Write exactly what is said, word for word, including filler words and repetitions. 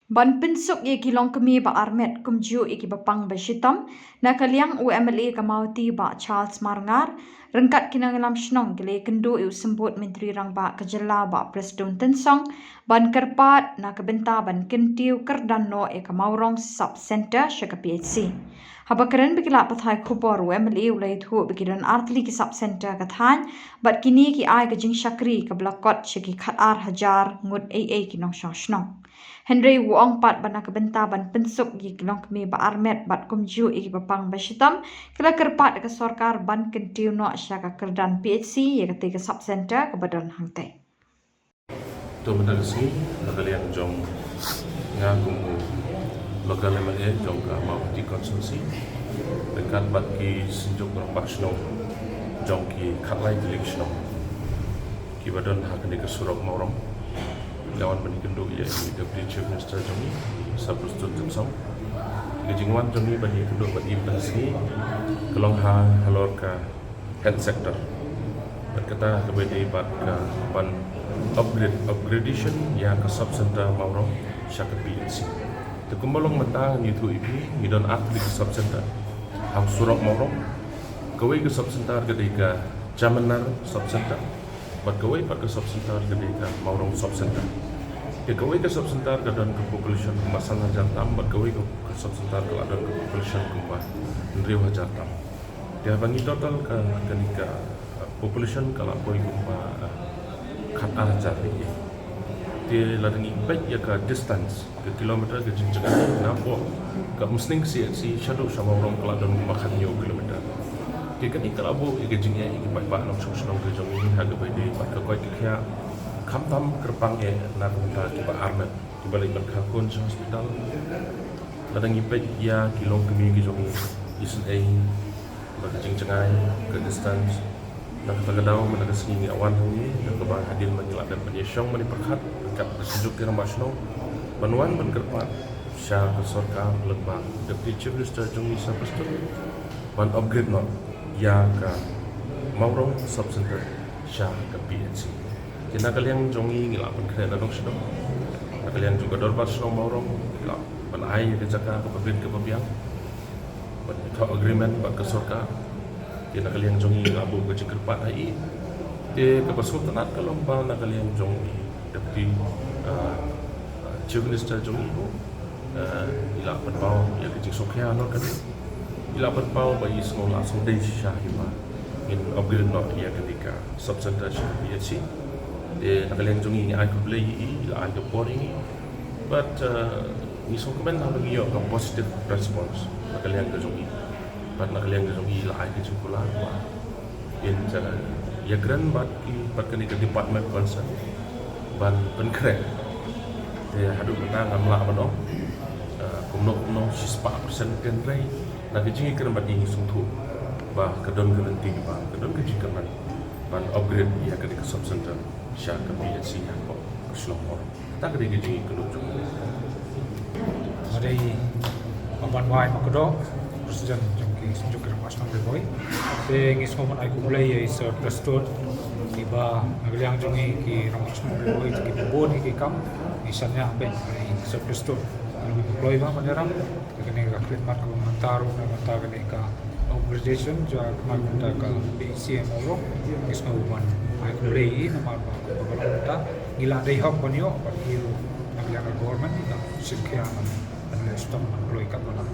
Ban pynsuk ïa ki longkmie ba armet kumjuh ïa ki ba pang ba shitom, na ka liang u M L A ka Mawti Bah Charles Marngar, ryngkat ki nongïalam shnong ki la ïakynduh ïa u Symbud Myntri Rangbah ka jylla Bah Prestone Tynsong, ban kyrpad na ka bynta ban kyntiew kyrdan noh ïa ka Mawrong Sub Centre sha ka P H C. Haba kren bad ki lad pathai khubor, u M L A u la ïathuh ba ki don artylli ki sub centre ka thaiñ, bad kine ki ai ka jingshakri kaba la kot sha ki khatar hajar ngut ei ei ki nongshong shnong. Hynrei u ong pat ba na ka bynta ban pynsuk ïa ki longkmie ba armet bad kumjuh ïa ki ba pang ba shitom, ki la kyrpad ïa ka sorkar ban kyntiew noh sha ka kyrdan P H C ïa katei ka sub centre kaba don hangtei. To mynta ka sngi, na ka liang jong nga kum u local M L A jong ka Mawhati constituency, ryngkat bad ki synjuk rangbah shnong jong ki khatlai tylli ki shnong kiba don ha kane ka surok Mawrong, nga wan ban ïakynduh ïa i Deputy Chief Minister jong ngi, i Sir Prestone Tynsong. Ka jingwan jong ngi ban ïakynduh bad i mynta ka sngi ka long ha halor ka health sector. Bad kata kaba dei bad ka ban upgrade, upgradation ïa ka sub centre Mawrong sha ka P H C. Te kumba long mynta ngi ïathuh ïa phi, ngi don artylli ka sub centre ha surok Mawrong. Kawei ka sub centre ka dei ka Jamanar sub centre, bad kawei pat ka sub centre ka dei ka Mawrong sub centre. Te kawei ka sub centre ka don ka population kumba san hajar tam, bad kawei ka, ka sub centre ka la don ka population kumba hynriew hajar tam. Te haba ngi total ka, kane ka, uh, population ka la poi kumba, uh, khatar hajar. Te lada ngi peit ïa ka distance, ka kilometer, ka jingjngai napoh ka Umsning C H C shaduh sha Mawrong ka la don kumba khathynñiew kilometer. Te kane ka la buh ïa ka jingeh ïa ki paidbah nongshong shnong ka jong ngi ha kaba ïadei bad ka koit ka khiah, khamtam kyrpang eh na ka bynta kiba armet, kiba leit ban kha khun sha hospital. Lada ngi peit ïa ki longkmie ki jong ngi, isynei, bad ka jingjngai, ka distance. Na kata ka daw mynta ka sngi ngi wan hangne, da kaba hadien ba ngi la dep ban ïashong ban ïapyrkhat ryngkat ka synjuk ki rangbah shnong, ban wan ban kyrpad sha ka sorkar lyngba Deputy Chief Minister jong ngi Sir Prestone, ban upgrade noh ïa ka Mawrong Sub Centre sha ka P H C. Te na ka liang jong ngi ngi la pynkhreh na dong shnong, na ka liang jong ka dorbar shnong Mawrong ngi la ban ai ïa ka jaka kaba bit kaba biang, ban thoh agreement bad ka sorkar. Te na ka liang jong ngi ngi la buh ka jingkyrpad ha i. Te kaba sngewtynnat ka long ba na ka liang jong i Deputy, ah, ah, Chief Minister jong ngi, ah, i la pynpaw ïa ka jingsngewkhia halor kane. I la pynpaw ba i sngew la sngewdei shisha hi ba ngin upgrade noh ïa kane ka sub centre sha ka P H C. Te na ka liang jong ngi ngi ai khublei ïa i, i la ai ka por ïa ngi. But, uh, ngi sngewkmen haba ngi ïoh ka positive response na ka liang ka jong i. Bad na ka liang ka jong i la ai ka jingkular ba in, uh, ïakren bad ki, bad kane ka department concern ban pynkhreh. Te haduh mynta ngam lah ban ong, uh, kumno kumno shispah percent, hynrei na ka jingïakren bad i ngi sngewthuh ba ka don ka lynti ba ka don ka jingkyrmen ban upgrade ïa kane ka sub centre sha ka P H C hapoh ka shnong Mawrong. Kata ka dei ka jingïakynduh jong ngi. Nga dei Bah Banwai Makdoh, President jong ki Synjuk ki Rangbah Shnong Ri Bhoi. Te ngi sngewbha ban ai khublei ïa i Sir Prestone, kiba na ka liang jong ngi ki Rangbah Shnong Ri Bhoi ki bun ki kam ngi shaniah beit ïa i Sir Prestone. Ngi kloi ba ban ïarap. Kane ka khlieh mat kaba mynta ruh, na mynta kane ka upgradation jong ka, mynta ka P H C Mawrong, ngi sngewbha ban ai khublei ïa i namar ba kaba ka long mynta ngi la dei hok ban ïoh, bad i ruh na ka liang ka government i la shim khia ban, ban leh sdang ban kloi katba lah.